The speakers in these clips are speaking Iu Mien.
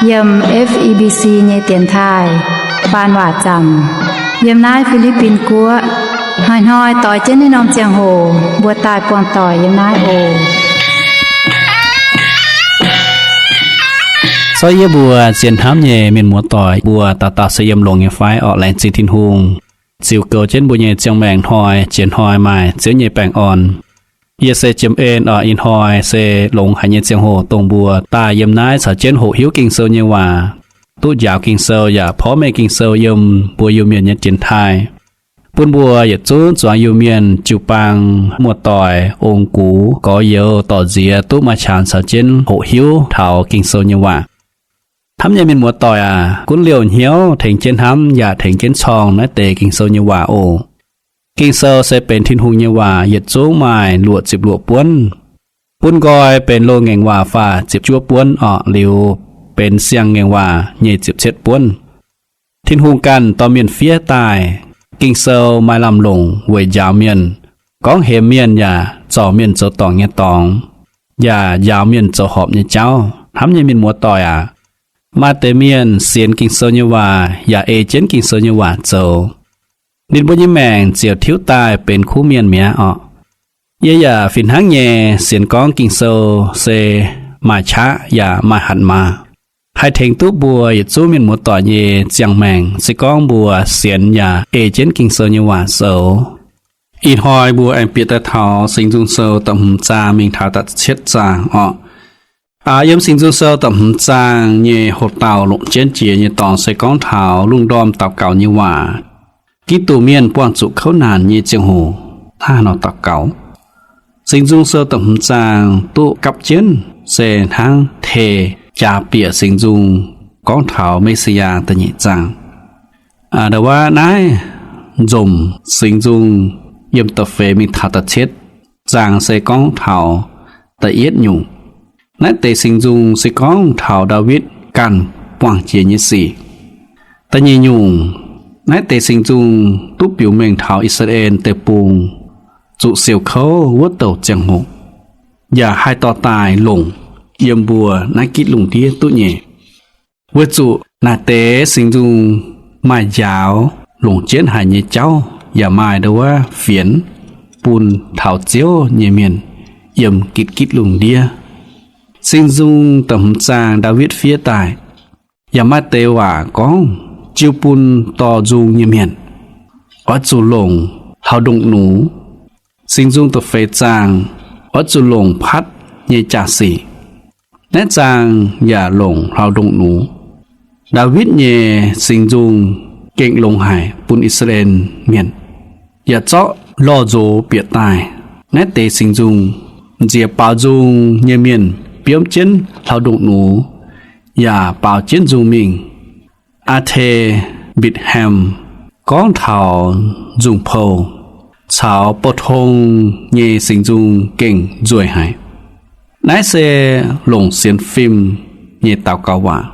Yiem F E B C nyei dienx taaih faan waac zaamc, yiem naaiv Fi^li^bin Guoqv. Hnoi-hnoi doix jienv naaiv norm ziangh hoc mbuo daaih buangh doic yiem naaiv oc. Sortv yie mbuo zien hnamv nyei mienh muoz-doic, mbuo dauh dauh se yiem longx nyei fai orqc? Laengz zingh Tin-Hungh ziux goux jienv mbuo nyei ziangh maengc hnoi jiex hnoi maaih Ziouv nyei baengh orn. Yie se Jiem En orqc. Ih hnoi se longx haic nyei ziangh hoc dongh mbuo daaih yiem naaiv caux jienv hoqc hiuv Ging-Sou nyei waac, duqv njaaux Ging-Sou yaac porv mengh Ging-Sou yiem mbuo Iu-Mienh nyei dienx taaih, bun mbuo yietc zungv zuangx Iu-Mienh jiu-baang, muoz-doic, ong-gux, gorx-youz, dorc-nziex duqv maaih qangx caux jienv hoqc hiuv taux Ging-Sou nyei waac. Hnamv nyei mienh muoz-doic aac, gunv liouh hnyouv tengx jienv hnamv yaac tengx jienv corng naaiv deix Ging-Sou nyei waac oc. Ging-Sou se benx Tin-Hungh nyei waac, yietc zungv maaih luoqc ziepc luoqc buonv. Bun nqoi benx loz-ngaengc waac faah ziepc juov buonv orqc, liuz benx siang-ngaengc waac nyic ziepc cietv buonv. Tin-Hungh ganh dorh mienh fiev daaih. Ging-Sou maaih lamh longc weic njaaux mienh, gorngv hemx mienh yaac zorc mienh zoux dorngc nyei dorngx, yaac njaaux mienh zoux horpc nyei jauv. Hnamv nyei mienh muoz-doic aac, maaih deix mienh sienx Ging-Sou nyei waac yaac ei jienv Ging-Sou nyei waac zoux. Ninh mbuo nyei maengc ziouc tiuv daaih benx kuv mienh mi'aqv orqc. Yie yaac fih hnangv nyei sienx gorngv Ging-Sou se maaih qaqv yaac maaih hatc maaz, haih tengx duqv mbuo yietc zungv mienh muoz-doic nyei ziangh maengc se gorngv mbuo sienx yaac ei jienv Ging-Sou nyei waac zoux. Ih hnoi mbuo aengx bieqc daaih taux Singx Nzung Sou da'hmz zaang mingh taux da'cietv zaang orqc. Yiem Singx Nzung Sou da'hmz zaang nyei hoc dauh longc jienv jiex nyei dorngx se gorngv taux lungh ndorm daux gaux nyei waac. Giduc mienh buangh zuqc kouv naanc nyei ziangh hoc hnangv haaix nor daux gaux? Singx Nzung Sou da'hmz zaang duqv gapv jienv se hnangv tei jaax bieqc Singx Nzung gorngv taux Me^si^yaa da'nyeic zaang. Ndau wuov naaiv nzomc Singx Nzung yiem da'feix mingh taux da'cietv zaang se gorngv taux da'yietv nyungc. Naaiv deix Singx Nzung se gorngv taux Ndaawitv ganh buangh jiex nyei sic. Da'nyeic nyungc, naaiv deix Singx Nzung duqv biux mengh taux I^saa^laa^en Deic-Bung zuqc siouc kouv wuov douc ziangh hoc, yaac haih dorh daaih longc yiem mbuo naaiv gitv lungh ndiev duqv nyei. Weic zuqc naaiv deix Singx Nzung maaih njaaux longc jienv haic nyei jauv yaac maaih ndau wuov fienx bun taux Ziouv nyei mienh yiem gitv gitv lungh ndiev. Singx Nzung da'hmz zaang Ndaawitv fiev daaih, yaac maaih deix waac gorngv jiu bun dorh nzung nyei mienh, oix zuqc longc hlauv-ndongh nux. Singx Nzung da'feix zaang, oix zuqc longc patv nyei jaa-sic. Naaiv zaang yaac longc hlauv-ndongh nux. Ndaawitv nyei Singx Nzung gengh longx haic bun I^saa^laa^en Mienh, yaac zorqv lorh nzox bieqc daaih. Naaiv deix Singx Nzung nziex baaux nzung nyei mienh biomv jienv hlauv-ndongh nux, yaac baaux jienv nzung mingh. Aa^te^mbit^ham gorngv taux nzung-pou caux bou tong nyei Singx Nzung gengh nzueic haic. Naaiv se longc sienx fim nyei daux gaux waac.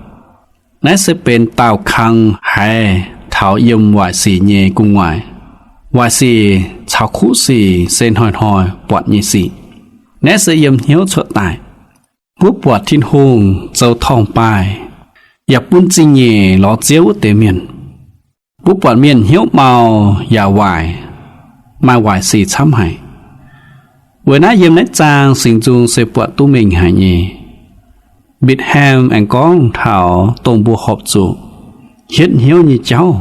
Naaiv se benx daauh kang haiz taux yiem waaic sic nyei gu'nguaaic. Waaic sic caux kuv sic se hnoi-hnoi buatc nyei sic. Naaiv se yiem hnyouv cuotv daaih. Mbuo buatc Tin-Hungh zoux torngv-baaih yaac bun zingh nyeic lorz Ziouv wuov deix mienh. Mbuo buatc mienh hnyouv mau yaac waaic, maaih waaic sic camv haic. Weic naaiv yiem naaiv zaang Singx Nzung se buatc duqv mengh haic nyei. Mbitc^ham aengx gorngv taux dongh mbuo horpc zuqc hietv hnyouv nyei jauv.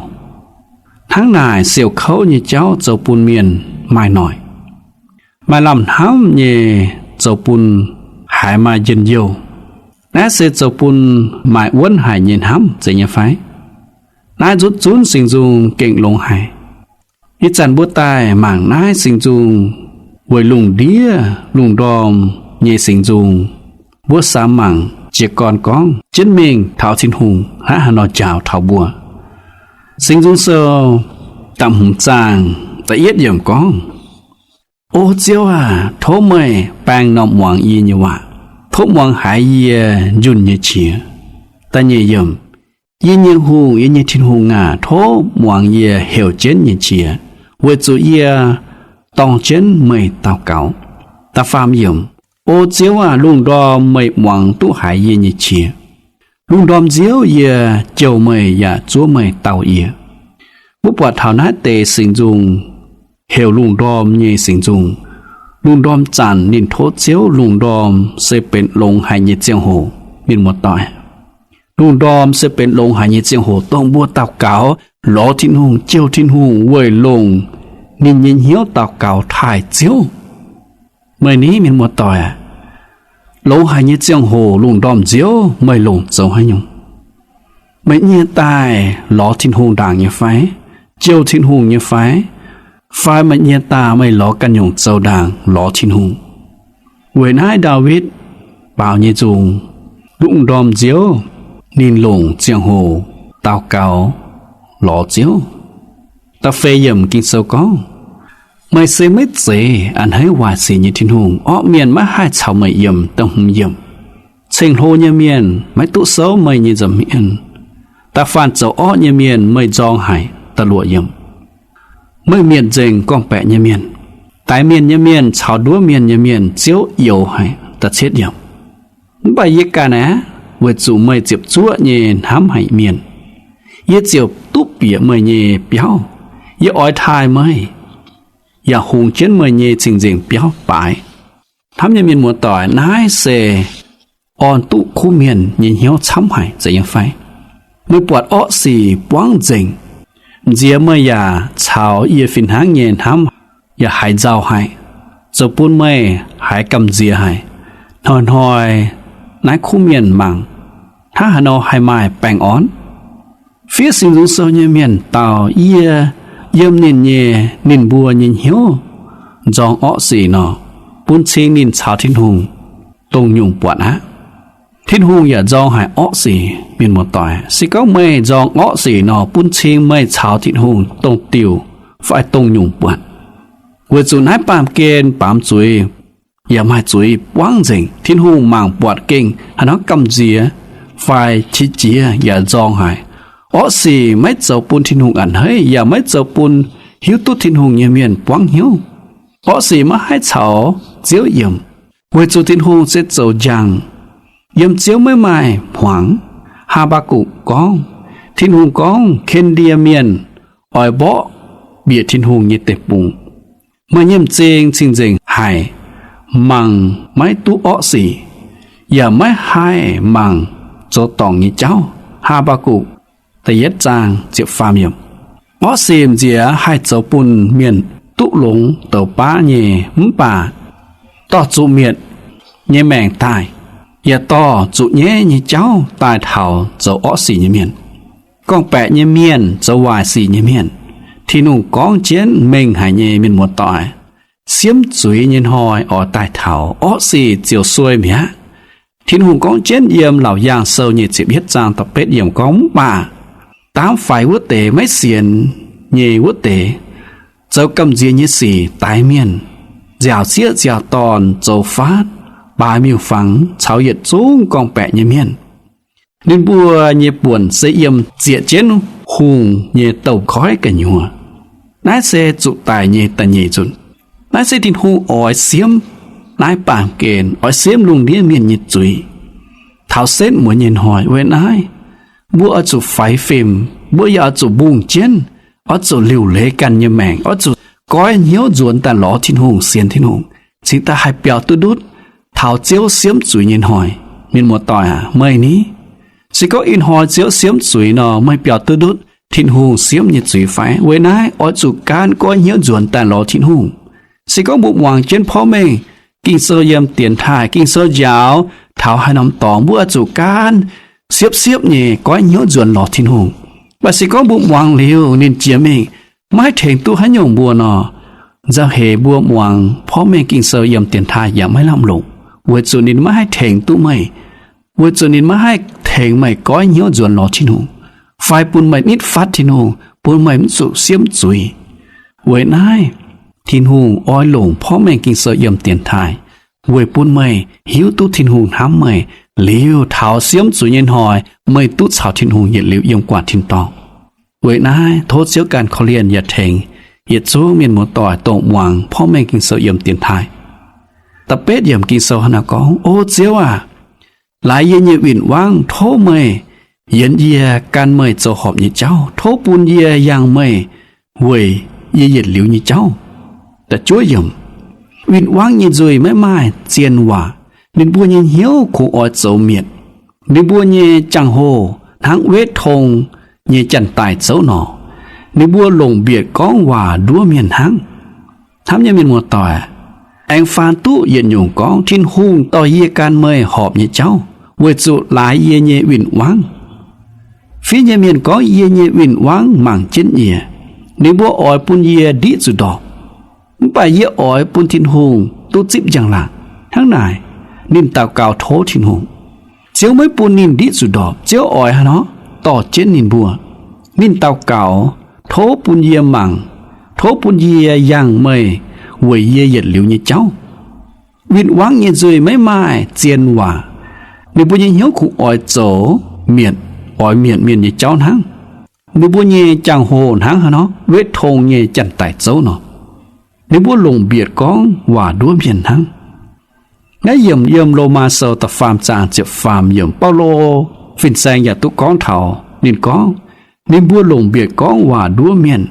Hnangv naaic siouc kouv nyei jauv zoux bun mienh maaih noic, maaih lamh hnamv nyei, zoux bun haiz maaih njien-youh. Naaiv se zoux bun maaih wuonv haic nyei hnamv, zeiz nyei fai? Naaiv nzutv zunv Singx Nzung gengh longx haic. Ih zanc mbuo daaih mangc naaiv Singx Nzung weic lungh ndiev lungh ndorm nyei Singx Nzung, mbuo samx mangc jiez gorn gorngv jienv mingh taux Tin-Hungh hnangv haaix nor njaaux taux mbuo. Singx Nzung Sou da'hmz zaang da'yietv yiemc gorngv, O Ziouv aac, tov meih baeng norm muangx yie nyei waac. Tov muangx haiz yie njunh nyei qiex. Da'nyeic yiemc, Yie nyei Hungh, yie nyei Tin-Hungh aac, tov muangx yie heuc jienv nyei qiex, weic zuqc yie dorng jienv meih daux gaux. Da'faam yiemc, O Ziouv aac, lungh ndorm meih muangx duqv haiz yie nyei qiex. Lungh ndorm nziouv yie jouh meih yaac zuov meih dauh yie. Mbuo buatc taux naaiv deix singx nzung heuc lungh ndorm nyei singx nzung. Lungh ndorm zanc ninh tov Ziouv, lungh ndorm se benx longx haic nyei ziangh hoc, mienh muoz-doic. Lungh ndorm se benx longx haic nyei ziangh hoc dongh mbuo daux gaux lorz Tin-Hungh, jouh Tin-Hungh weic longc ninh nyei hnyouv daux gaux taaih Ziouv. Meih ni, mienh muoz-doic aac, longx haic nyei ziangh hoc lungh ndorm nziouv meih longc zoux haaix nyungc? Meih nyie daaih lorz Tin-Hungh ndaangc nyei fai? Jouh Tin-Hungh nyei fai? Fai meih nyie daaih meih lorz ganh nyungc zoux ndaangc lorz Tin-Hungh? Weic naaiv Ndaawitv baaux nyei nzung, lungh ndorm nziouv ninh longc ziangh hoc daux gaux lorz Ziouv. Da'feix yiemc Ging-Sou gorngv, Meih se maiv zeiz a'hneiv waaic sic nyei Tin-Hungh. Orqv mienh maiv haih caux meih yiem. Da'hmz yiemc, Ceng-hlo nyei mienh maiv duqv souv meih nyei nza'hmien. Da'faanh zoux orqv nyei mienh meih nzorng haic. Da'luoqc yiemc, Meih mietc nzengc gorngv-baeqc nyei mienh. Daix mienh nyei mienh caux nduov mienh nyei mienh Ziouv youx haic. Da'cietv yiemc, Mv baac yie ganh aeqv, weic zuqc meih ziepc zuoqv nyei hnamv haic mienh, yie ziouc duqv bieqc meih nyei biauv. Yie oix taaih meih, yaac hungx jienv meih nyei cing-nzengc biauv baaix. Hnamv nyei mienh muoz-doic, naaiv se orn duqv kuv mienh nyei hnyouv camv haic, zeiz nyei fai? Meih buatc orqv sic buangv nzengc, m'nziex meih yaac caux yie fih hnangv nyei hnamv yaac haiz nzauh haic, zoux bun meih haiz gamh nziex haic. Hnoi-hnoi naaiv kuv mienh mangc, hnangv haaix nor haih maaih baengh orn? Fiev Singx Nzung Sou nyei mienh dau, yie yiem ninh nyei, ninh mbuo nyei hnyouv nzorng orqv sic nor, bun cing ninh caux Tin-Hungh dongh nyungc buatc aqv. Tin-Hungh yaac nzorng haic orqv sic, mienh muoz-doic. Se gorngv meih nzorng orqv sic nor, bun cing meih caux Tin-Hungh dongh diuh fai dongh nyungc buatc. Weic zuqc naaiv baamh gen baamz zuiz yaac maaih zuiz buangv nzengc. Tin-Hungh mangc buatc gengh haaix nor gamh nziex fai qiex jiez yaac nzorng haic. Orqv sic maiv zoux bun Tin-Hungh a'hneiv, yaac maiv zoux bun hiuv duqv Tin-Hungh nyei mienh buangv hnyouv. Orqv sic maiv haih caux Ziouv yiem, weic zuqc Tin-Hungh se zoux njang, yiem Ziouv maiv maaih hmuangx. Haa^mbaa^gukc gorngv, Tin-Hungh gorngv, Ken^ndie mienh oix mborqv bieqc Tin-Hungh nyei deic-bung. Meih nyei m'zing cing-nzengc haic, mangc maiv duqv orqv sic, yaac maiv haih mangc zoux dorngc nyei jauv. Haa^mbaa^gukc da'yietv zaang ziepc faam yiemc. Orqv sic m'nziex haih zoux bun mienh duqv longx douc baav nyei, mv baac dorh zuqc mietc nyei maengc daaih, yaac dorh zuqc nyaiv nyei jauv daaih taux zoux orqv sic nyei mienh. Gorngv-baeqc nyei mienh, zoux waaic sic nyei mienh, Tin-Hungh gorngv jienv mengh haic nyei, mienh muoz-doic. Siemv zuiz nyei hnoi oix daaih taux, orqv sic ziouc suei mi'aqv. Tin-Hungh gorngv jienv yiem Laauc Yaangh Sou nyei ziepc yietv zaang da'betv yiemc gorngv, Mv baac daamv faix wuov deix maiv sienx nyei wuov deix, zoux gamh nziex nyei sic, daix mienh, nziaauc sieqv nziaauc dorn, zoux faatv, baaix miuc-fangx caux yietc zungv gorngv-baeqc nyei mienh, ninh mbuo nyei buonc se yiem zieqc jienv hungh nyei douz-koiv gu'nyuoz. Naaiv se zuqc daic nyei da'nyeic nzunc. Naaiv se Tin-Hungh oix siemv naaiv baamh gen, oix siemv lungh ndiev mienh nyei zuiz taux setv muonz nyei hnoi. Weic naaiv, mbuo oix zuqc faix fim, mbuo yaac oix zuqc mbungh jienv, oix zuqc liuc leiz ganh nyei maengc, oix zuqc goiv hnyouv nzuonx daaih lorz Tin-Hungh, sienx Tin-Hungh, cingx daaih haih biaux duqv ndutv taux Ziouv siemv zuiz nyei hnoi. Mienh muoz-doic aac, meih ni? Se gorngv ih hnoi Ziouv siemv zuiz nor, meih biaux duqv ndutv Tin-Hungh siemv nyei zuiz fai? Weic naaiv oix zuqc gaanv goiv hnyouv nzuonx daaih lorz Tin-Hungh. Se gorngv mbuo muangx jienv porv mengh Ging-Sou yiem dienx taaih, Ging-Sou njaaux taux haaix norm dorngx, mbuo oix zuqc gaanv siepv-siepv nyei goiv hnyouv nzuonx lorz Tin-Hungh. Mv baac se gorngv mbuo muangx liuz ninh jiex mingh, maiv haih tengx duqv haaix nyungc mbuo nor, nzauh heix mbuo muangx porv mengh Ging-Sou yiem dienx taaih yaac maiv lamh longc, weic zuqc ninh maiv haih tengx duqv meih, weic zuqc ninh maiv haih tengx meih goiv hnyouv nzuonx lorz Tin-Hungh, fai bun meih nitv fatv Tin-Hungh, bun meih mv zuqc siemv zuiz. Weic naaiv, Tin-Hungh oix longc porv mengh Ging-Sou yiem dienx taaih weic bun meih hiuv duqv Tin-Hungh hnamv meih, liuz taux siemv zuiz nyei hnoi meih duqv caux Tin-Hungh yietc liuz yiem guangc tin-dorngh. Weic naaiv tov Ziouv ganh korv-lienh yaac tengx yietc zungv mienh muoz-doic dongh muangx porv mengh Ging-Sou yiem dienx taaih. Da'betv yiemc Ging-Sou hnangv naaiv gorngv, O Ziouv aac, laaix yie nyei win-wangv, tov meih yienx yie gan meih zoux horpc nyei jauv. Tov bun yie yangh meih weic yie yietc liuz nyei jauv. Da'juov yiemc, win-wangv nyei nzuih maiv maaih zien waac. Ninh mbuo nyei hnyouv kungx oix zoux mietc. Ninh mbuo nyei jangx-hoh hnangv wetv tong nyei janx-daaih zouv nor. Ninh mbuo longc mbietc gorngv waac nduov mienh hnangv. Hnamv nyei mienh muoz-doic, aengx faan duqv yietc nyungc gorngv, Tin-Hungh dorh yie gan meih horpc nyei jauv, weic zuqc laaix yie nyei win-wangv. Fiev nyei mienh gorngv, Yie nyei win-wangv mangc jienv yie. Ninh mbuo oix bun yie ndiqv zuqc ndorpc. Mv baac yie oix bun Tin-Hungh duqv zipv njang-laangc. Hnangv naaic, ninh daux gaux tov Tin-Hungh. Ziouv maiv bun ninh ndiqv zuqc ndorpc. Ziouv oix haaix nor dorh jienv ninh mbuo. Ninh daux gaux, Tov bun yie mangc, tov bun yie yangh meih weic yie yietc liuz nyei jauv. Win-wangv nyei nzuih maiv maaih zien waac. Ninh mbuo nyei hnyouv kungx oix zoux mietc, oix mietc mienh nyei jauv hnangv. Ninh mbuo nyei jangx-hoh hnangv haaix nor wetv tong nyei janx-daaih zouv nor. Ninh mbuo longc mbietc gorngv waac nduov mienh hnangv. Naaiv yiemc yiem Lomaa Sou da'faam zaang ziepc faam yiemc, Baulo fin-saeng yaac duqv gorngv taux ninh gorngv, ninh mbuo longc mbietc gorngv waac nduov mienh.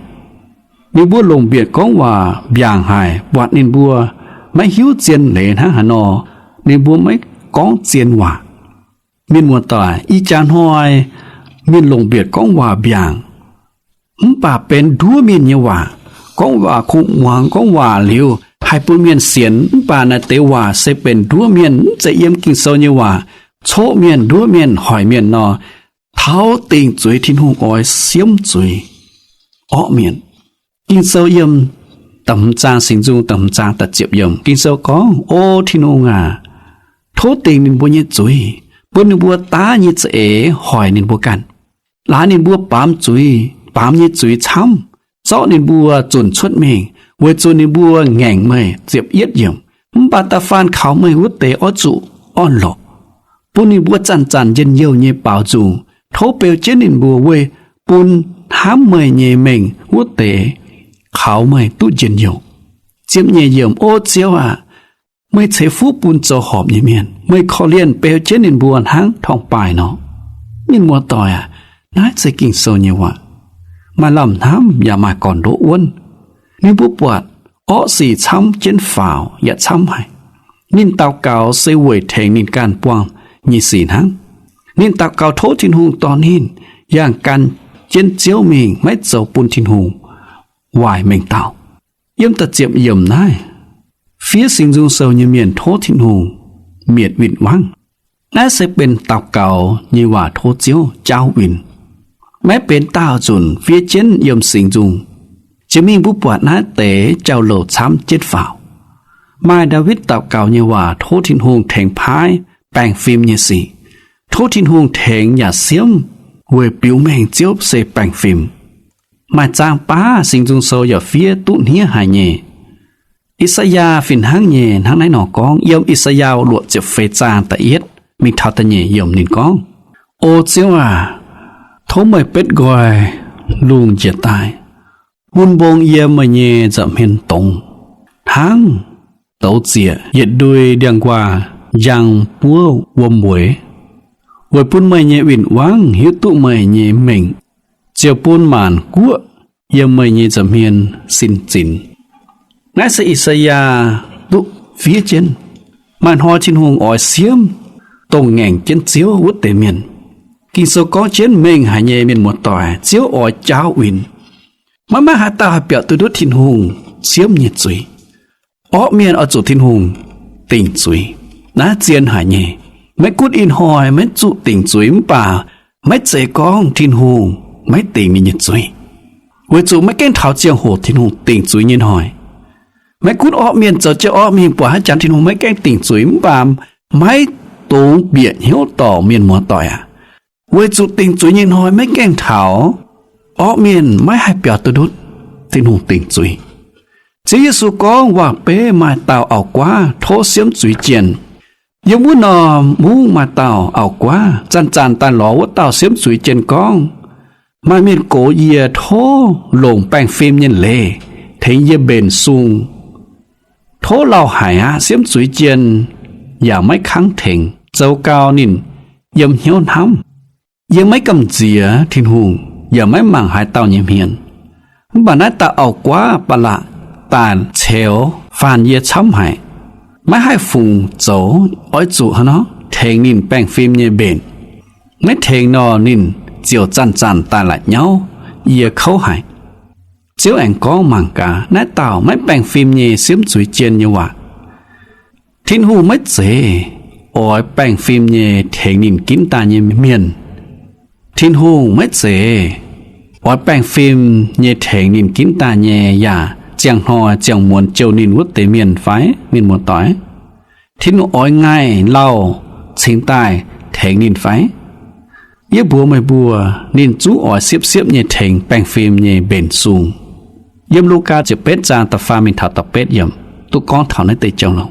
Ninh mbuo longc mbietc gorngv waac mbiaangc haic, buatc ninh mbuo maiv hiuv zien leiz hnangv haaix nor, ninh mbuo maiv gorngv zien waac. Mienh muoz-doic, ih jaax hnoi mienh longc mbietc gorngv waac mbiaangc, mv baac benx nduov mienh nyei waac. Gorngv waac kuv muangx, gorngv waac liuz haih bun mienh sienx, mv baac naaiv deix waac se benx nduov mienh, mv zeiz yiem Ging-Sou nyei waac, coqv mienh, nduov mienh, hoic mienh nor. Taux dingc zuiz Tin-Hungh oix siemv zuiz orqv mienh. Ging-Sou yiem da'hmz zaang, Singx Nzung da'hmz zaang da'ziepc yiemc, Ging-Sou gorngv, O Tin-Hungh aac, tov dingc ninh mbuo nyei zuiz, bun ninh mbuo daav nyei za'eix hoic ninh mbuo ganh. Laaix ninh mbuo baamz zuiz, baamz nyei zuiz camv, zorqv ninh mbuo zunc cuotv mingh, weic zuqc ninh mbuo ngaengc meih. Ziepc yietv yiemc, mv baac da'faanh kaux meih wuov deix oix zuqc orn-lorqc, bun ninh mbuo zanc-zanc njien-youh nyei baaux nzung. Tov beu jienv ninh mbuo weic bun hnamv meih nyei mengh wuov deix kaux meih duqv njien-youh. Ziepc nyeic yiemc, O Ziouv aac, meih ceix fuqv bun zoux horpc nyei mienh. Meih korv-lienh beu jienv ninh mbuo hnangv torngv-baaih nor. Mienh muoz-doic aac, naaiv se Ging-Sou nyei waac. Maaih lamh hnamv yaac maaih gorn-ndoqv wuonv. Ninh mbuo buatc orqv sic camv jienv faaux yaac camv haic. Ninh daux gaux se weic tengx ninh ganh buangh nyei sic hnangv. Ninh daux gaux tov Tin-Hungh dorh ninh yangh gan jienv Ziouv mingh, maiv zoux bun Tin-Hungh waaic mengh dauh. Yiem da'ziepc yiemc naaiv, fiev Singx Nzung Sou nyei mienh tov Tin-Hungh mietc win-wangv. Naaiv se benx daux gaux nyei waac tov Ziouv jaauv win. Maiv benx daauh nzunc fiev jienv yiem Singx Nzung. Jiex mingh mbuo buatc naaiv deix jauv-louc camv jienv faaux. Maaih Ndaawitv daux gaux nyei waac tov Tin-Hungh tengx paaiv baengh fim nyei sic. Tov Tin-Hungh tengx yaac siemv weic biux mengh Ziouv se baengh fim. Maaih zaang baav Singx Nzung Sou yaac fiev duqv hniev haic nyei. I^saa^yaa fih hnangv nyei hnangv naaiv nor gorngv, yiem I^saa^yaa luoqc ziepc feix zaang da'yietv mingh taux da'nyeic yiemc ninh gorngv, O Ziouv aac, tov meih betv nqoi lungh njiec daaih, bun mbong yiem meih nyei nza'hmien dongz, hnangv douz zieqc yietc ndui ndiangx-nquaah njang buov wuom mueiz, weic bun meih nyei win-wangv hiuv duqv meih nyei mengh, ziouc bun maanc guoqv yiem meih nyei nza'hmien sin zinx. Naaiv se I^saa^yaa duqv fiev jienv. Maaih hnoi Tin-Hungh oix siemv dongh ngaengc jienv Ziouv wuov deix mienh. Ging-Sou gorngv jienv mengh haic nyei, mienh muoz-doic, Ziouv oix jaauv win. Maiv maaih haaix dauh haih biaux duqv ndutv Tin-Hungh siemv nyei zuiz. Orqv mienh oix zuqc Tin-Hungh dingc zuiz. Naaiv zien haic nyei. Maiv gunv ih hnoi maiv zuqc dingc zuiz mv baac maiv zeiz gorngv Tin-Hungh maiv dingc ninh nyei zuiz, weic zuqc maiv gaengh taux ziangh hoc Tin-Hungh dingc zuiz nyei hnoi. Maiv gunv orqv mienh zoux jienv orqv mingh buatc haaix jangx Tin-Hungh maiv gaengh dingc zuiz mv baac maiv dungx bieqc hnyouv dorngc, mienh muoz-doic aac. Weic zuqc dingc zuiz nyei hnoi maiv gaengh taux, orqv mienh maiv haih biaux duqv ndutv Tin-Hungh dingc zuiz. Ziouv Yesu gorngv, Waac-beiv maaih dauh auv-guaav tov siemv zuiz jien. Yiem wuov norm mungv maaih dauh auv-guaav. Zanc-zanc daaih lorz wuov dauh siemv zuiz jien gorngv, Maaih mienh gox yie tov longc baengh fim nyei leiz tengx yie mbenc sung. Tov lauh haic aqv. Siemv zuiz jien yaac maiv kangv tengx, zoux gau ninh yiem hnyouv hnamv. Yie maiv gamh nziex Tin-Hungh yaac maiv mangc haaix dauh nyei hmien. Mv baac naaiv dauh auv-guaav Baalaqc daaih ceux faanh yie camv haic. Maiv haih fungx zoux, oix zuqc hnangv nor tengx ninh baengh fim nyei mbenc. Maiv tengx nor ninh ziouc zanc-zanc daaih la'nyauv yie kouv haic. Ziouv aengx gorngv mangc gaax naaiv dauh maiv baengh fim nyei siemv zuiz jien nyei waac. Tin-Hungh maiv zeiz oix baengh fim nyei tengx ninh ginv daaih nyei mienh. Tin-Hungh maiv zeiz oix baengh fim nyei tengx ninh ginv daaih nyei yaac ziangh hnoi ziangh muonz jouh ninh wuov deix mienh fai? Mienh muoz-doic, Tin-Hungh oix ngaih lauh cingx daaih tengx ninh fai? Yie mbuox meih mbuo, ninh zungv oix siepv-siepv nyei tengx baengh fim nyei mbenc sung. Yiem Lugaa ziepc betv zaang da'faam mingh taux da'betv yiemc duqv gorngv taux naaiv deix jauv-louc.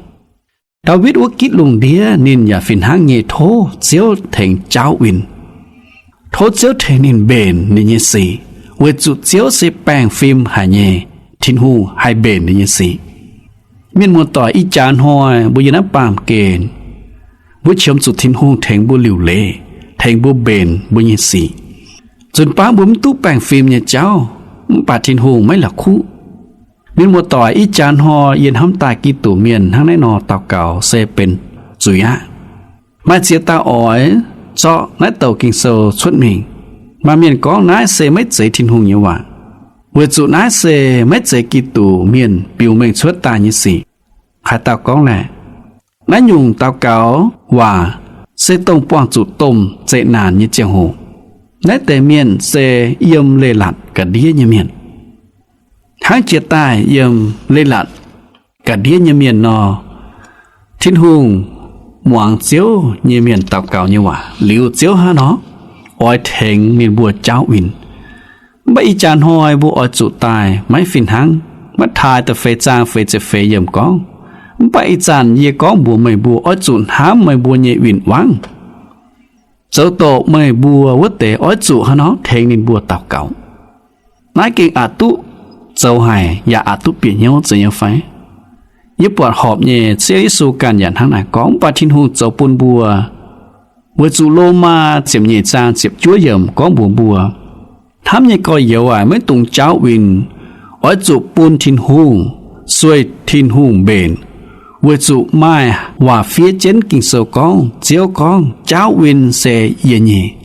Ndaawitv wuov gitv lungh ndiev ninh yaac fih hnangv nyei tov Ziouv tengx jaauv win, tov Ziouv tengx ninh mbenc ninh nyei sic, weic zuqc Ziouv se baengh fim haic nyei Tin-Hungh, haih mbenc ninh nyei sic. Mienh muoz-doic, ih jaax hnoi mbuo yiem naaiv baamh gen, mbuo qiemx zuqc Tin-Hungh tengx mbuo liuc leiz, tengx mbuo mbenc mbuo nyei sic. Nzunc baav mbuo mv duqv baengh fim nyei jauv, mv baac Tin-Hungh maiv la'kuqv. Mienh muoz-doic, ih jaax hnoi yie hnamv daaih Giduc mienh hnangv naaiv nor daux gaux se benx zuiz aqv. Maaih ziex dauh oix zorqv naaiv douc Ging-Sou cuotv mingh. Maaih mienh gorngv naaiv se maiv zeiz Tin-Hungh nyei waac, weic zuqc naaiv se maiv zeiz Giduc mienh biux mengh cuotv daaih nyei sic. Haaix dauh gorngv laeh? Naaiv nyungc daux gaux waac se dongh buangh zuqc domh zeqc naanc nyei ziangh hoc. Naaiv deix mienh se yiem leiz-latc ga'ndiev nyei mienh. Hnangv jiex daaih yiem leiz-latc ga'ndiev nyei mienh nor, Tin-Hungh muangx Ziouv nyei mienh daux gaux nyei waac liuz, Ziouv hnangv nor oix tengx ninh mbuo jaauv win. Mv baac ih jaax hnoi mbuo oix zuqc daaih maiv fih hnangv. Matv^taai da'feix zaang feix ziepc feix yiemc gorngv, mv baac ih zanc yie gorngv mbuox meih mbuo, oix zuqc hnamv meih mbuo nyei win-wangv, zoux doqc meih mbuo wuov deix, oix zuqc hnangv nor tengx ninh mbuo daux gaux. Naaiv gengh aqc duqv zoux haic yaac aqc duqv bieqc hnyouv, zeiz nyei fai? Yie buatc horpc nyei, Ziouv Yesu ganh yaac hnangv naaic gorngv. Mv baac Tin-Hungh zoux bun mbuo, weic zuqc Lomaa ziepc nyeic zaang ziepc juov yiemc gorngv mbuox mbuo, hnamv nyei gorx-youz aac, maiv dungx jaauv win. Oix zuqc bun Tin-Hungh, sueih Tin-Hungh mbenc, weic zuqc maaih waac fiev jienv Ging-Sou gorngv, Ziouv gorngv, jaauv win se yie nyei.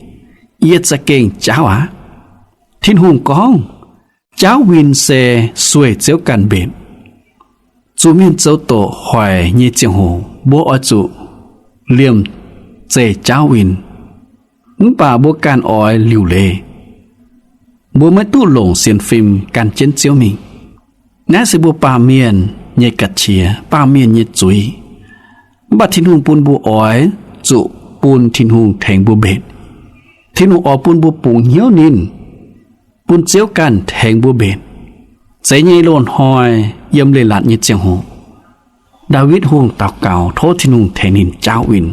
Yie za'gengh jaauv aqv. Tin-Hungh gorngv, jaauv win se sueih Ziouv ganh mbenc. Zuqc mienh zoux doqc hoic nyei ziangh hoc, mbuo oix zuqc liemh zeih jaauv win. Mv baac mbuo ganh oix liuc leiz, mbuo maiv duqv longc sienx fim gan jienv Ziouv mingh. Naaiv se mbuo baamh mienh nyei ga'qiex, baamh mienh nyei zuiz. Mv baac Tin-Hungh bun mbuo oix zuqc bun Tin-Hungh tengx mbuo mbenc. Tin-Hungh oix bun mbuo bungx hnyouv ninh, bun Ziouv ganh tengx mbuo mbenc. Zeiz nyei loz-hnoi yiem leiz-latc nyei ziangh hoc, Ndaawitv Hungh daux gaux tov Tin-Hungh tengx ninh jaauv win.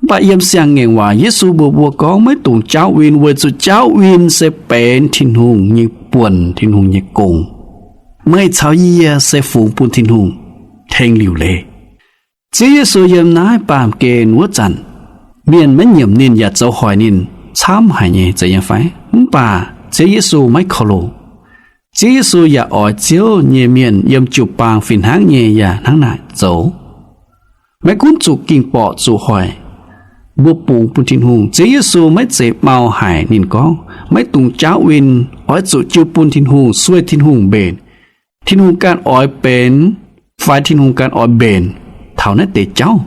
Mv baac yiem Siang-Ngaengc Waac Yesu mbuox mbuo gorngv maiv dungx jaauv win, weic zuqc jaauv win se benx Tin-Hungh nyei buonc, Tin-Hungh nyei gong. Meih caux yie se fungx bun Tin-Hungh tengx liuc leiz. Ziouv Yesu yiem naaiv baamh gen wuov zanc, mienh maiv nyiemc ninh yaac zoux hoic ninh camv haic nyei, zeiz nyei fai? Mv baac Ziouv Yesu maiv korv-loh. Ziouv Yesu yaac oix Ziouv nyei mienh yiem jiu-baang fih hnangv nyei yaac hnangv naaic zoux. Maiv gunv zuqc ging-borqc zuqc hoic, mbuo bungx bun Tin-Hungh. Ziouv Yesu maiv zeiz mau haic ninh gorngv, maiv dungx jaauv win, oix zuqc jiu bun Tin-Hungh, sueih Tin-Hungh mbenc. Tin-Hungh ganh oix benx, fai Tin-Hungh ganh oix mbenc taux naaiv deix jauv.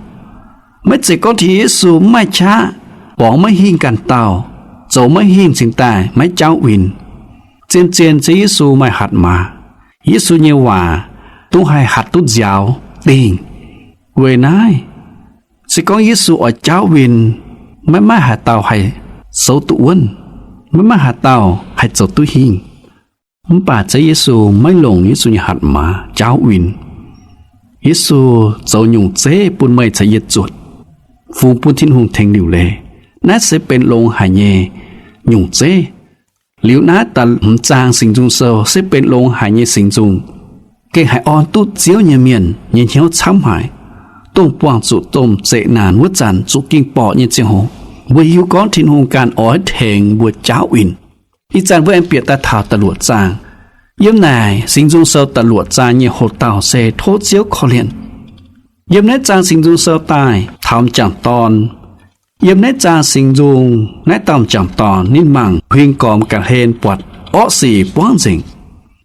Maiv zeiz gorngv Tin Yesu mv maaih qaqv, borngz maiv hingh ganh dauh, zoux maiv hingh cingx daaih maiv jaauv win. Zien-zien Ziouv Yesu maaih hatc maaz. Yesu nyei waac dongh haih hatc duqv nziaaux dingh. Weic naaiv, se gorngv Yesu oix jaauv win, maiv maaih haaix dauh haih souv duqv wuonv, maiv maaih haaix dauh haih zoux duqv hingh. Mv baac Ziouv Yesu maiv longc Yesu nyei hatc maaz jaauv win. Yesu zoux nyungc zeiv bun meih caux yie zuotc, fungx bun Tin-Hungh tengx liuc leiz. Naaiv se benx longx haic nyei nyungc zeiv. Liuz naaiv da'hmz zaang Singx Nzung Sou se benx longx haic nyei Singx Nzung, gengh haih orn duqv Ziouv nyei mienh nyei hnyouv camv haic, dongh buangh zuqc domh zeqc naanc wuov zanc, zuqc ging-borqc nyei ziangh hoc. Mbuo hiuv gorngv Tin-Hungh ganh oix tengx mbuo jaauv winh. Ih zanc mbuo aengx bieqc daaih taux da'luoqc zaang. Yiem naaic Singx Nzung Sou da'luoqc zaang nyei hoc-dauh se tov Ziouv korv-lienh. Yiem naaiv zaang Singx Nzung Sou daaih taux m'jangc dorn. Yiem naaiv zaang Singx Nzung naaiv dauh m'jangc dorn ninh mangc huing gormx ga'hlen buatc orqv sic buangv nzengc.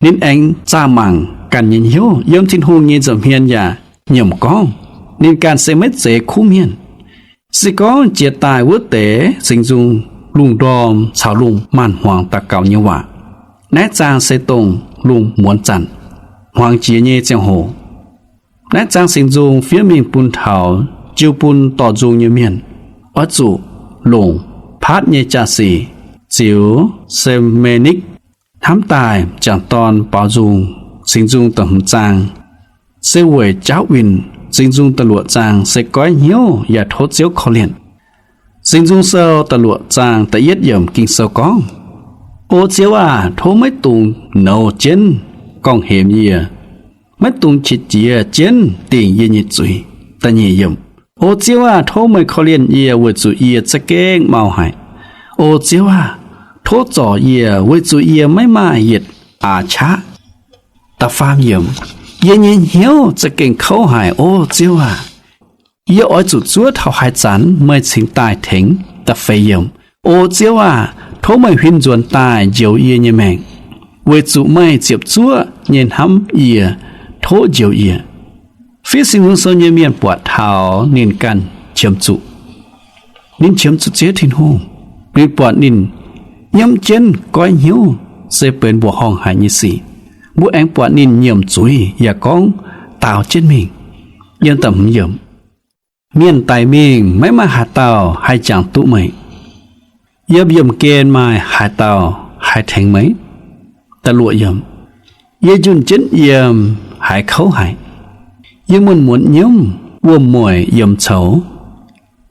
Ninh aengx zaah mangc ganh nyei hnyouv yiem Tin-Hungh nyei nza'hmien yaac nyiemc gorngv ninh ganh se maiv zeiz kuv mienh. Se gorngv jiex daaih wuov deix Singx Nzung lungh ndorm caux lungh maanz-hmuangx daux gaux nyei waac. Naaiv zaang se dongh lungh muonz zanc, hmuangx jiex nyei ziangh hoc. Naaiv zaang Singx Nzung fiev mingh bun taux jiu bun dorh nzung nyei mienh, oix zuqc longc paatv nyei jaa-sic ziux Seme^nikv. Hnamv daaih m'jangc dorn baaux nzung Singx Nzung da'hmz zaang se weic jaauv winh. Singx Nzung da'luoqc zaang se goiv hnyouv yaac tov Ziouv korv-lienh. Singx Nzung Sou da'luoqc zaang da'yietv yiemc Ging-Sou gorngv, O Ziouv aah! Tov maiv dungx nouz jienv gorngv-hemx yie. Maiv dungx qiex jiez jienv dingc yie nyei zuiz. Da'nyeic yiemc, O Ziouv aah! Tov meih korv-lienh yie weic zuqc yie za'gengh mau haic. O Ziouv aah! Tov zorc yie weic zuqc yie maiv maaih yietc aax qaqv. Da'faam yiemc, Yie nyei hnyouv za'gengh kouv haic. O Ziouv aah! Yie oix zuqc zuov taux haaix zanc meih cingx daaih tengx? Da'feix yiemc, O Ziouv aah! Tov meih huin nzuonx daaih njoux yie nyei maengc. Weic zuqc meih ziepc zuoqv nyei hnamv yie, tov njoux yie. Fiev Singx Nzung Sou nyei mienh buatc taux ninh ganh qiemx zuqc. Ninh qiemx zuqc Ziouv Tin-Hungh. Ninh buatc ninh nyiemv jienv goiv hnyouv se benx mbuoqc horngh haic nyei sic. Mbuo aengx buatc ninh nyiemc zuiz yaac gorngv daaux jienv mingh. Yiem da'hmz yiemc, Mienh daic mingh maiv maaih haaix dauh haih jangx duqv meih. Yiem yiemh gen maaih haaix dauh haih tengx meih? Da'luoqc yiemc, Yie njunh jienv yiem haiz kouv haic. Yie muonz-muonz nyiemv wuom-mueic yiemx coux.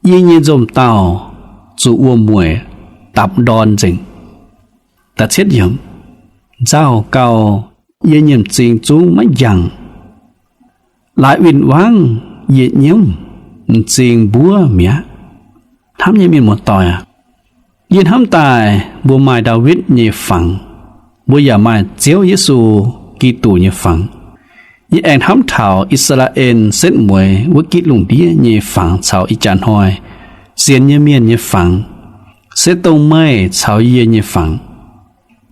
Yie nyei nzomh dauh zuqc wuom-mueic dapc ndorn nzengc. Da'cietv yiemc, Nzauh gau, yie nyei m'zing zungv maiv njang. Laaix win-wangv yie nyiemv, m'zing mbuov mi'aqv. Hnamv nyei mienh muoz-doic aac, yie hnamv daaih mbuo maaih Ndaawitv nyei fangx, mbuo yaac maaih Ziouv Yesu Giduc nyei fangx. Yie aengx hnamv taux I^saa^laa^en setv mueiz wuov gitv lungh ndiev nyei fangx caux ih jaax hnoi sienx nyei mienh nyei fangx, se dongh meih caux yie nyei fangx.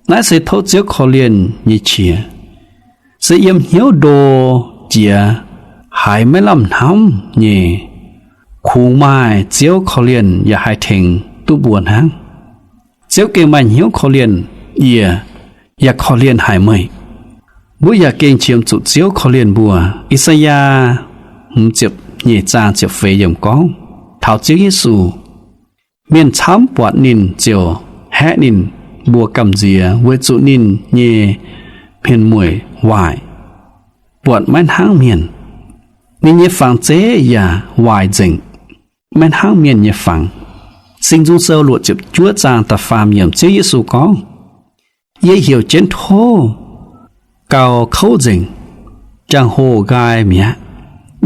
Naaiv se tov Ziouv korv-lienh nyei qiex. Se yiem hnyouv ndo jiex, haiz maiv lamh hnamv nyei, kungx maaih Ziouv korv-lienh yaac haih tengx duqv mbuo hnangv. Ziouv gengh maaih hnyouv korv-lienh yie, yaac korv-lienh haic meih. Mbuo yaac gengh qiemx zuqc Ziouv korv-lienh mbuo. I^saa^yaa hmz ziepc nyeic zaang ziepc feix yiemc gorngv taux Ziouv Yesu, Mienh camv buatc ninh ziouc haeqv ninh mbuo gamh nziex weic zuqc ninh nyei hmien mueic waaic, buatc maiv hnangv mienh. Ninh nyei fangx zeiv yaac waaic nzengc, maiv hnangv mienh nyei fangx. Singx Nzung Sou luoqc ziepc juov zaang da'faam yiemc Ziouv Yesu gorngv, Yie heuc jienv tov, gau kouv nzengc, jangx-hoh nqaai mi'aqv.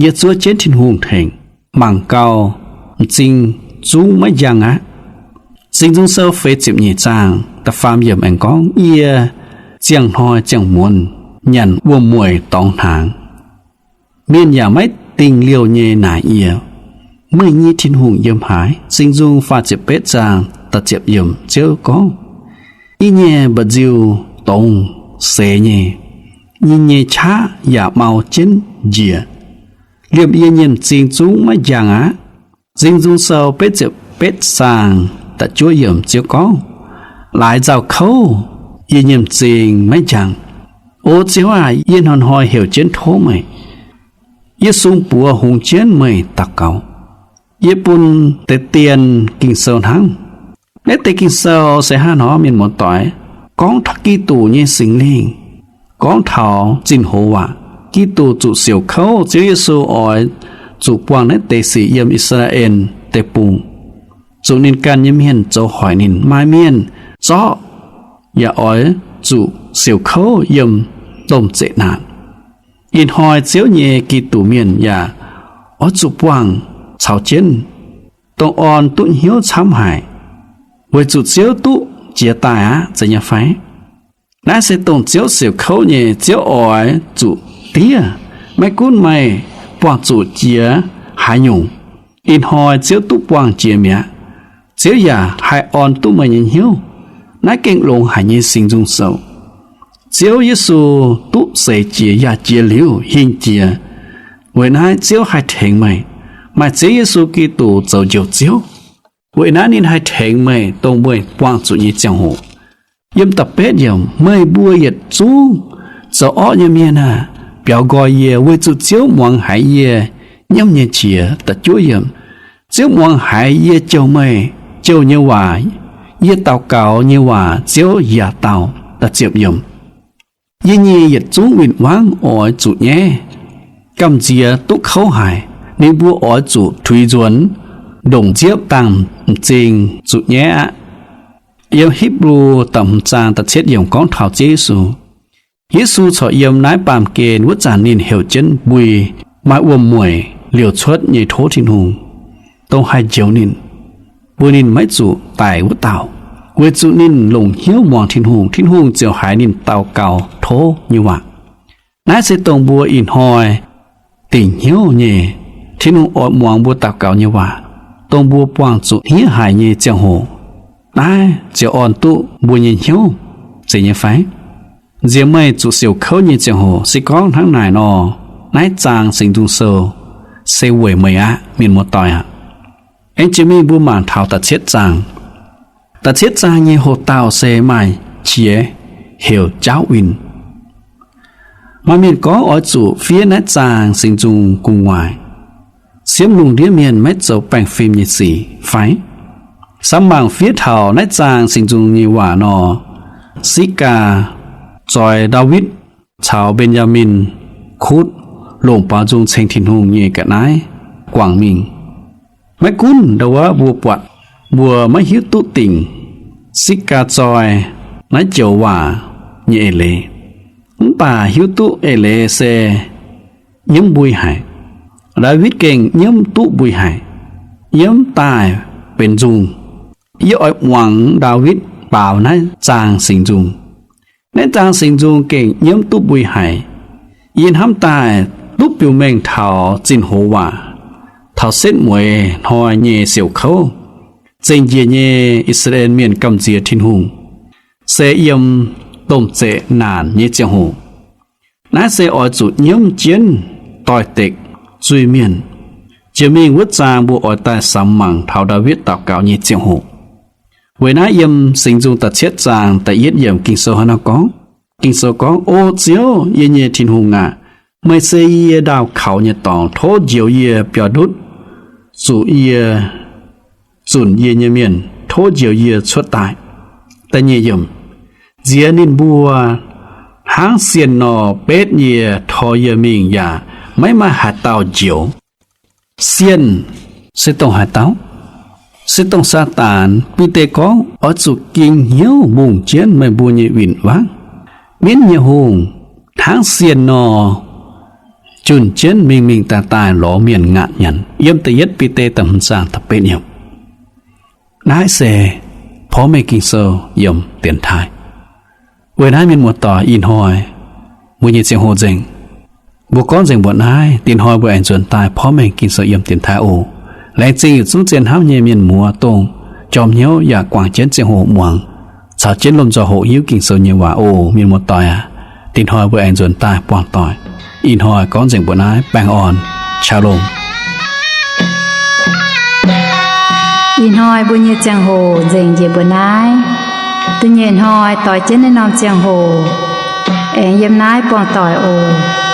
Yie zuov jienv Tin-Hungh tengx, mangc gau, m'zing zungv maiv njang aqv. Singx Nzung Sou feix ziepc nyeic zaang da'faam yiemc aengx gorngv, Yie ziangh hnoi ziangh muonz nyanc wuom-mueic dorngx hnaangx. Mienh yaac maiv dingh liouh nyei naaic yie, Meih nyei Tin-Hungh yiem haaix? Singx Nzung faah ziepc betv zaang da'ziepc yiemc Ziouv gorngv, Yie nyei mba'nziu dongz seix nyei, yie nyei qaqv yaac mau jienv njiec. Liemh yie nyei m'zing zungv maiv njang aqv. Singx Nzung Sou betv ziepc betv zaang da'juov yiemc Ziouv gorngv, Laaix nzauh kouv, yie nyei m'zing maiv njang. O Ziouv aac, yie hnoi-hnoi heuc jienv tov meih. Yie sung buoz hungx jienv meih daux gaux. Yie bun deix dien Ging-Sou hnangv. Naaiv deix Ging-Sou se hnangv nor, mienh muoz-doic, gorngv taux Giduc nyei Singx Lingh, gorngv taux zinh hoz waac. Giduc zuqc siouc kouv, Ziouv Yesu oix zuqc buangh naaiv deix sic yiem I^saa^laa^en Deic-Bung, zuqc ninh ganh nyei mienh zoux hoic ninh. Maaih mienh zorqv yaac oix zuqc siouc kouv yiem domh zeqc naanc. Ih hnoi Ziouv nyei Giduc mienh yaac oix zuqc buangh caux jienv dongh orn duqv hnyouv camv haic, weic zuqc Ziouv duqv jiez daaih aqv, zeiz nyei fai? Naaiv se dongh Ziouv siouc kouv nyei. Ziouv oix zuqc diev, maiv gunv meih buangh zuqc jiex haaix nyungc, ih hnoi Ziouv duqv buangh jiex mi'aqv. Ziouv yaac haih orn duqv meih nyei hnyouv. Naaiv gengh longx haic nyei Singx Nzung Sou. Ziouv Yesu duqv seix jiex yaac jiex liuz hingh jiex. Weic naaiv Ziouv haih tengx meih, maaih Ziouv Yesu Giduc zoux Njoux Ziouv. Weic naaiv ninh haih tengx meih dongh meih buangh zuqc nyei ziangh hoc. Yiem da'betv yiemc, meih mbuo yietc zungv zoux orqv nyei mienh aah! Biaux nqoi yie, weic zuqc Ziouv muangx haiz yie nyiemv nyei qiex. Da'juov yiemc, Ziouv muangx haiz yie jouh meih jouh nyei waac. Yie daux gaux nyei waac Ziouv yaac dau. Da'ziepc yiemc, yie nyei yietc zungv win-wangv oix zuqc nyaiv, gamh nziex duqv kouv haic. Ninh mbuo oix zuqc tuix nzuonx, ndongc nziepv dangh m'zing zuqc nyaiv aqv. Yiem Hipv^lu da'hmz zaang da'cietv yiemc gorngv taux Ziouv Yesu. Yesu corc yiem naaiv baamh gen. Wuov zanc ninh heuc jienv mbui maaih wuom-mueic liouc cuotv nyei tov Tin-Hungh, dongh haih njoux ninh, mbuox ninh maiv zuqc daic wuov dauh, weic zuqc ninh longc hnyouv muangx Tin-Hungh, Tin-Hungh ziouc haiz ninh daux gaux tov nyei waac. Naaiv se dongh mbuo ih hnoi dingc hnyouv nyei. Tin-Hungh oix muangx mbuo daux gaux nyei waac, dongh mbuo buangh zuqc hniev haic nyei ziangh hoc. Naaiv ziouc orn duqv mbuo nyei hnyouv, zeiz nyei fai? Nziex meih zuqc siouc kouv nyei ziangh hoc, se gorngv hnangv naaic nor, naaiv zaang Singx Nzung Sou se weic meih aqv, mienh muoz-doic aac. Aengx jiex mingh mbuo mangc taux da'cietv zaang. Da'cietv zaang nyei hoc-dauh se maaih qiex heuc Jaauv Win. Maaih mienh gorngv oix zuqc fiev naaiv zaang Singx Nzung gu'nguaaic, siemv lungh ndiev mienh maiv zoux baengh fim nyei sic fai? Samx mangc fiev taux naaiv zaang Singx Nzung nyei waac nor, Sitv^gaa Zoi Ndaawitv caux Mben^yaa^min Kutv longc baaux nzung ceng Tin-Hungh nyei ga'naaiv guangc mingh. Maiv gunv ndau wuov mbuo buatc, mbuo maiv hiuv duqv dingc Sitv^gaa Zoi naaiv joux waac nyei eix leiz, mv baac hiuv duqv eix leiz se nyiemv mbui haic. Ndaawitv gengh nyiemv duqv mbui haic, nyiemv daaih benx nzung. Yie oix muangx Ndaawitv baaux naaiv zaang Singx Nzung. Naaiv zaang Singx Nzung gengh nyiemv duqv mbui haic. Yie hnamv daaih duqv biux mengh taux zinh hoz waac, taux setv mueiz hnoi nyei siouc kouv, zengc njiec nyei I^saa^laa^en Mienh gamh nziex Tin-Hungh, se yiem domh zeqc naanc nyei ziangh hoc. Naaiv se oix zuqc nyiemv jienv doix-dekc zuiz-mienh. Jiex mingh wuov zaang mbuo oix daaih samx mangc taux Ndaawitv daux gaux nyei ziangh hoc. Weic naaiv yiem Singx Nzung da'cietv zaang da'yietv yiemc Ging-Sou hnangv naaiv gorngv, Ging-Sou gorngv, O Ziouv, yie nyei Tin-Hungh aac, meih se yie ndaauh kaux nyei dorngx. Tov njoux yie biaux ndutv, zuqc yie zunc yie nyei mienh. Tov njoux yie cuotv daaih. Da'nyeic yiemc, nziex ninh mbuo hnangv sienh nor betv yie, tor yie mingh yaac maiv maaih haaix dauh njoux. Sienh se dongh haaix dauh? Se dongh Saadaan. Bide gorngv oix zuqc ging hnyouv mbungh jienv meih mbuo nyei win-wangv. Mienv nyei hungh hnangv sienh nor junh jienv mingh mingh daaih daaih lorz mienh ngaatc nyanc. Yiem da'yietv Bide da'hmz zaang da'betv yiemc. Naaiv se porv mengh Ging-Sou yiem dienx taaih. Weic naaiv mienh muoz-doic, ih hnoi mbuo nyei ziangh hoc nzengc, mbuo gorngv nzengc mbuoqc naaiv. Dingc hnoi mbuo aengx nzuonx daaih porv mengh Ging-Sou yiem dienx taaih oc. Laengz zingh yietc zungv zien hnamv nyei mienh muoz dongh jorm hnyouv yaac guangc jienv ziangh hoc muangx caux jienv lomh nzoih hoqc hiuv Ging-Sou nyei waac oc. Mienh muoz-doic aac, dingc hnoi mbuo aengx nzuonx daaih buangh doic. Ih hnoi gorngv nzengc mbuoqc naaiv. Baengh orn. Shalom. Ih hnoi mbuo nyei ziangh hoc nzengc njiec mbuoqc naaiv. Da'nyeic hnoi doix jienv naaiv norm ziangh hoc aengx yiem naaiv buangh doic oc.